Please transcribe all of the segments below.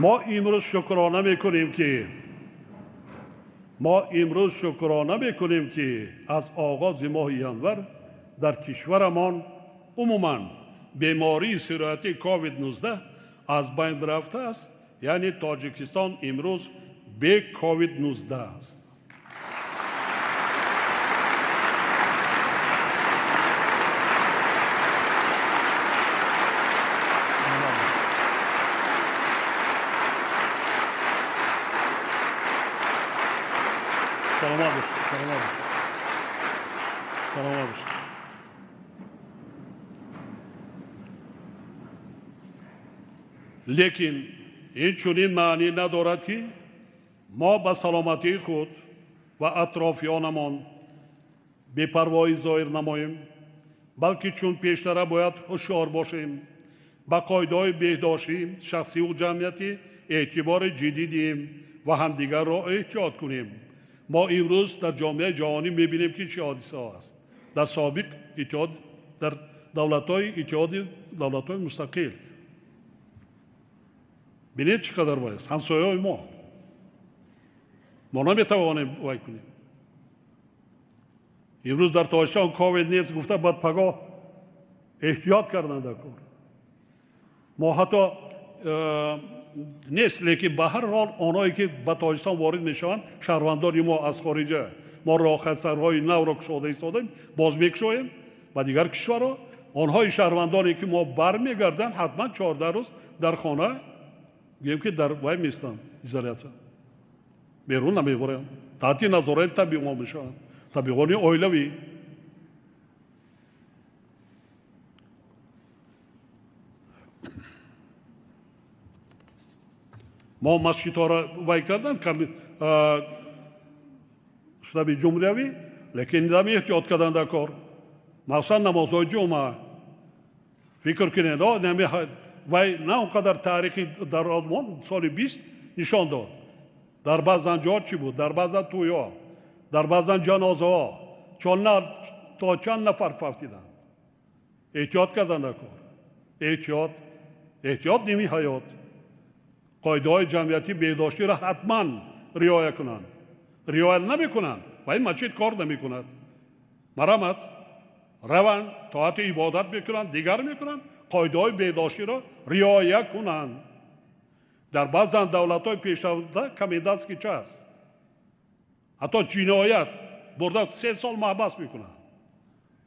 Мо имрӯз шукрона мекунем, ки аз оғози моҳи январ дар кишварамон умуман бемории сирояти COVID-19 аз байн рафтааст, яъне Тоҷикистон имрӯз бе COVID-19 аст. Саломат бошед. Лекин ин чунин маънӣ надорад, ки мо ба саломатии худ ва атрофиёнамон бепарвоӣ зоҳир намоем, балки чун пештара бояд ҳушёр бошем, ба қоидаҳои беҳдоштӣ, шахсиву ҷамъиятӣ эътибори ҷиддӣ диҳем ва ҳамдигарро эҳтиёт кунем. Мо имрӯз дар ҷомеаи ҷаҳонӣ мебинем, ки чӣ ҳодисаҳо аст. Дар собиқ иттиҳод, дар давлатҳои иттиҳоди давлатҳои мустақил. Бинед чӣ қадар вай аст. Ҳамсояҳои мо. Мо наметавонем вай кунем. Имрӯз дар Тоҷикистон ковид нест гуфта, баъд пагоҳ эҳтиёт кардан дар кор. Мо ҳатто нест, лекин ба ҳар ҳол онҳое ки ба Тоҷикистон ворид мешаванд, шаҳрвандони мо аз хориҷа, мо роҳхатсарҳои навро кушода истодаем, боз мекушоем ба дигар кишварҳо. Онҳои шаҳрвандоне ки мо бармегарданд, ҳатман 14 рӯз дар хона, гӯем ки дар вай местанд, изолятсия. Берун намебаранд. Таҳти назорати табибон мешаванд, табибони оилавӣ. Мо масҷидҳоро вай кардам, штаби ҷумҳуриявӣ, лекин дами эҳтиёт кардан дар кор. Махсусан намозҳои ҷумъа. Фикр кунед, вай на он қадар таърихи дарозмон соли 20 нишон дод. Дар баъзан ҷо чӣ буд? Дар баъзан тӯйҳо, дар баъзан ҷанозаҳо то чанд нафар фавтиданд. Эҳтиёт кардан дар кор. Эҳтиёт, эҳтиёт ними ҳаёт. Қоидаҳои ҷамъиятӣ беҳдоштиро ҳатман риоя кунанд. Риоя намекунанд ва ин масҷид кор намекунад. Марамат, раванд, тоати ибодат мекунанд, дигар мекунанд, қоидаҳои беҳдоштиро риоя кунанд. Дар баъзан давлатҳои пешрафта комендантский час, ҳатто ҷиноят бурда 3 сол маҳбас мекунанд.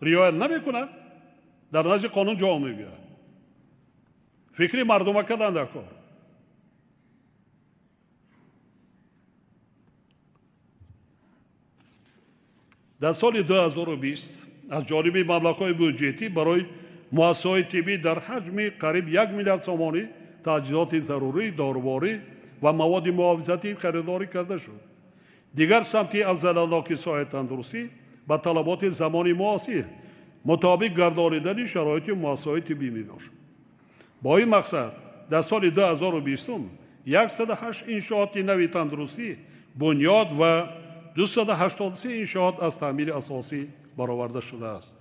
Риоя намекунад, дар назди қонун ҷавоб мегӯяд. Фикри мардума кардан дар кор. Дар соли 2020 аз ҷониби маблағҳои буҷетӣ барои муассисаҳои тиббӣ дар ҳаҷми қариб 1 миллиард сомонӣ таҷҳизоти зарурӣ, доруворӣ ва маводи муҳофизатӣ харидорӣ карда шуд. Дигар самти афзаланоки соҳаи тандурустӣ ба талаботи замони муосир мутобиқ гардонидани шароити муассисаҳои тиббӣ мебошад. Бо ин мақсад дар соли 2020 108 иншооти нави тандурустӣ бунёд ва 283 иншоот аз таъмири асосӣ бароварда шудааст.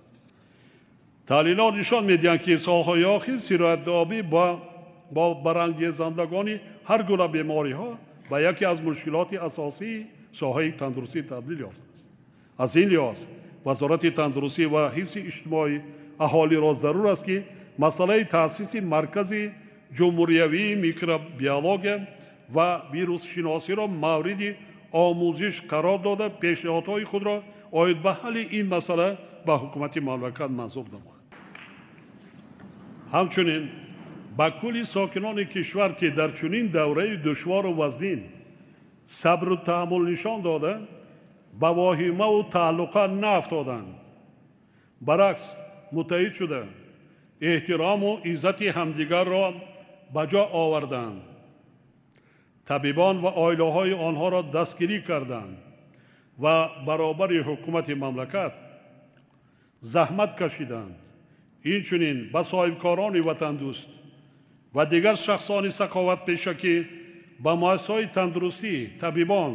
Таҳлилҳо нишон медиҳанд, ки солҳои охир сироятёбӣ бо барангезандагони ҳар гуна бемориҳо ба яке аз мушкилоти асосии соҳаи тандурустӣ табдил ёфтааст. Аз ин лиҳоз Вазорати тандурустӣ ва ҳифзи иҷтимоии аҳолиро зарур аст, ки масъалаи таъсиси маркази ҷумҳуриявии микробиология ва вирусшиносиро мавриди омӯзиш қарор дода, пешниҳодҳои худро оид ба ҳалли ин масъала ба ҳукумати мамлакат манзур намояд. Ҳамчунин ба кулли сокинони кишвар, ки дар чунин давраи душвору вазнин сабру таҳаммул нишон дода, ба воҳимаву тааллуқа наафтоданд, баръакс муттаҳид шуда, эҳтирому иззати ҳамдигарро ба ҷо оварданд, табибон ва оилаҳои онҳоро дастгирӣ карданд ва баробари ҳукумати мамлакат заҳмат кашиданд. Инчунин ба соҳибкорони ватандӯст ва дигар шахсони саховатпеша, ки ба муассисаҳои тандурустӣ, табибон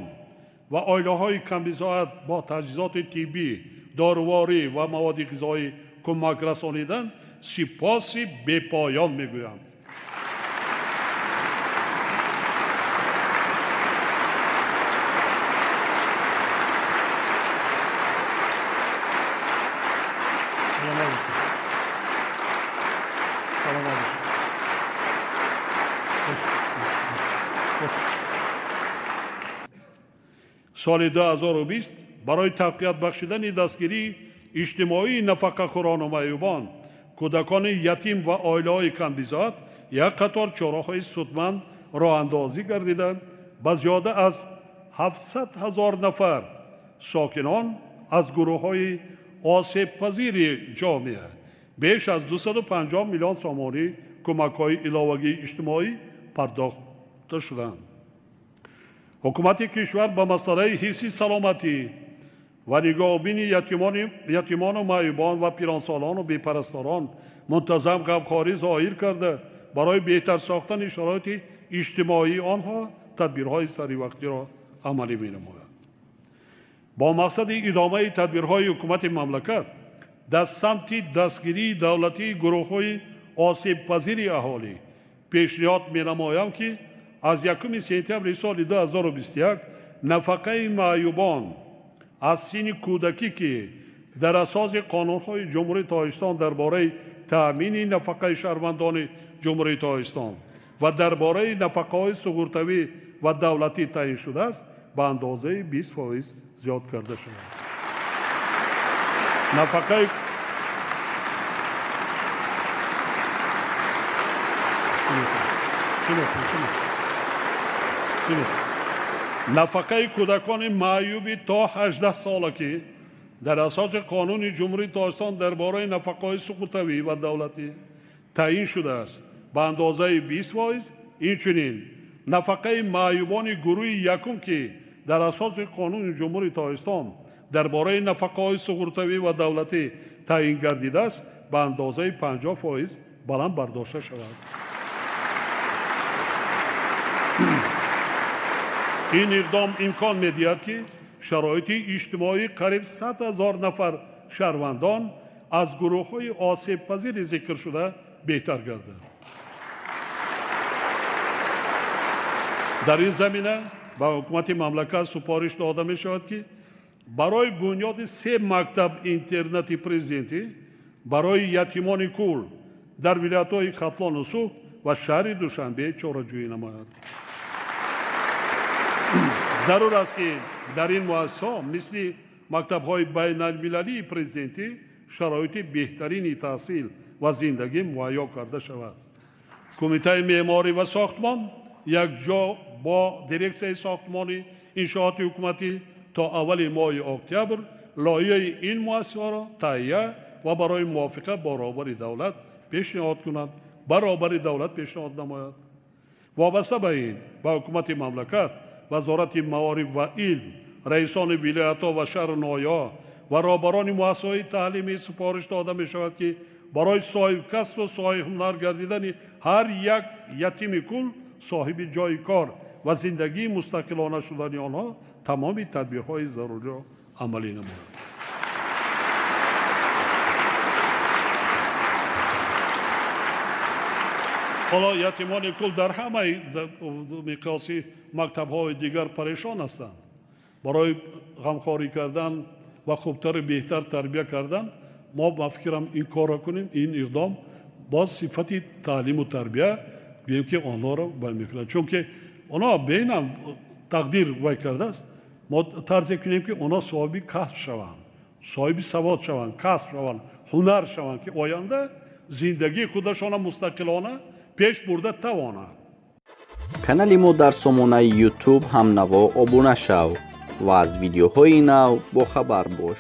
ва оилаҳои камбизоат бо таҷҳизоти тиббӣ, доруворӣ ва маводи ғизоӣ кӯмак расониданд, сипоси бепоён мегӯям. Соли 2020 барои тақвият бахшидани дастгирии иҷтимоии нафақахӯрону маъюбон, кӯдакони ятим ва оилаҳои камбизоат як қатор чораҳои судманд роҳандозӣ гардида, ба зиёда аз 700 ҳазор нафар сокинон аз гурӯҳҳои осебпазири ҷомеа беш аз 250 миллион сомонӣ кӯмакҳои иловагии иҷтимоӣ пардохта шуданд. Ҳукумати кишвар ба масъалаи ҳифзи саломатӣ ва нигоҳубини ятимону маъюбон ва пиронсолону бепарасторон мунтазам ғамхорӣ зоҳир карда, барои беҳтар сохтани шароити иҷтимоии онҳо тадбирҳои саривақтиро амалӣ менамояд. Бо мақсади идомаи тадбирҳои ҳукумати мамлакат дар самти дастгирии давлатии гурӯҳҳои осебпазири аҳолӣ пешниҳод менамоям, ки аз 1 сентябри соли 2021 нафақаи маъюбон аз синни кӯдакӣ, ки дар асоси қонунҳои Ҷумҳурии Тоҷикистон дар бораи таъмини нафақаи шаҳрвандони Ҷумҳурии Тоҷикистон ва дар бораи нафақаҳои суғуртавӣ ва давлатӣ таъин шудааст, ба андозаи 20% зиёд карда шавад. Нафақаи кӯдакони маъюби то 18 сола, ки дар асоси қонуни Ҷумҳурии Тоҷикистон дар бораи нафақаҳои суғуртавӣ ва давлатӣ таъин шудааст, ба андозаи 20%, инчунин нафақаи маъюбони гурӯҳи якум, ки дар асоси қонуни Ҷумҳурии Тоҷикистон дар бораи нафақаҳои суғуртавӣ ва давлатӣ таъин гардидааст, ба андозаи 50% баланд бардошта шавад. Ин иқдом имкон медиҳад, ки шароити иҷтимоии қариб 100 ҳазор нафар шаҳрвандон аз гурӯҳҳои осебпазири зикршуда беҳтар гардад. Дар ин замина ба ҳукумати мамлакат супориш дода мешавад, ки барои бунёди 3 мактаб интернати президентӣ барои ятимони кул дар вилоятҳои Хатлону Суғд ва шаҳри Душанбе чораҷӯӣ намояд. Зарур аст, ки дар ин муассисаҳо мисли мактабҳои байналмилалии президентӣ шароити беҳтарини таҳсил ва зиндагӣ муҳайё карда шавад. Кумитаи меъморӣ ва сохтмон якҷо бо дирексияи сохтмони иншооти ҳукуматӣ то аввали моҳи октябр лоиҳаи ин муассисаҳоро таҳия ва барои мувофиқа бо роҳбари давлат пешниҳод кунад, ба роҳбари давлат пешниҳод намояд. Вобаста ба ин ба ҳукумати мамлакат, вазорати маориф ва илм, раисони вилоятҳо ва шаҳру ноҳияҳо ва роҳбарони муассисаҳои таълимӣ супориш дода мешавад, ки барои соҳибкасбу соҳибҳунар гардидани ҳар як ятими кул соҳиби ҷойи кор ва зиндагии мустақилона шудани онҳо тамоми тадбирҳои заруриро амалӣ намояд. Ҳоло ятимони кул дар ҳамаи миқёси мактабҳои дигар парешон ҳастанд. Барои ғамхорӣ кардан ва хубтару беҳтар тарбия кардан мо ба фикрам ин корро кунем, ин иқдом боз сифати таълиму тарбия гӯем, ки онҳоро бай мекунад, чунки онҳо беинам тақдир вай кардааст. Мо тарзе кунем, ки онҳо соҳиби касб шаванд, соҳиби савод шаванд, касб шаванд, ҳунар шаванд, ки оянда зиндагии худашона мустақилона пеш бурда тавонанд. Канали мо дар сомонаи YouTube ҳамнаво обуна шав ва аз видеоҳои нав бохабар бош.